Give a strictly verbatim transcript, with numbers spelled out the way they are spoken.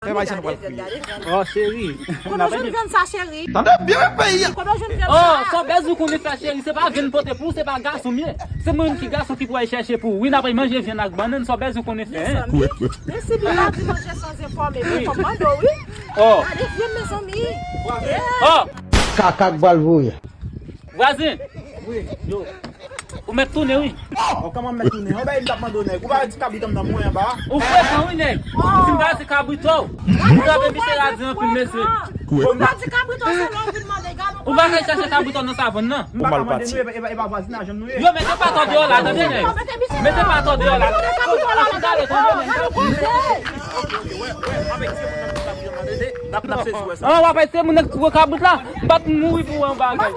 Pèp ayisyen nou pral kriye. Oh, cheri. Kote w jwenn vyann sa, cheri? Tande byen, men peyi a. Kote w jwenn vyann sa? Oh, sa bèz ou konnen fè, cheri. Se pa vyann pote pou ou, se pa gason m ye. Se mwen menm ki gason ki pou al chèche pou ou. Wi, n ap al manje vyann ak bannann, sa bèz ou konnen fè, hein? Mezanmi, men si li pa di manje san enfòme, men fò m mande w, wi. Oh. Gade vyann, mezanmi. Oh. Kaka k pral voye. Vwazen. Wi. Yo. Ou mèt tounen, wi. Oh, kòman m mèt tounen? Yon bagay m t ap mande w, nèg. Ou pa wè ti kabrit an m nan mwen anba a? Ou frekan, wi, nèg. Oh. Si m pa di kabrit ou, ou trape misye la di anpil, mesye. Ou pa di kabrit ou, se lè w vin mande, gade. Ou pa kay chache kabrit ou nan savann nan. M pa ka mande nou, e pa, e pa, e pa vwazinaj nou ye. Yo, mete patò deyò la, tande, nèg. Mete patò deyò la. N ap, n ap sezi wè sa. Ah, w ap ese moun nan ki tire kabrit la. M p ap mouri pou yon bagay.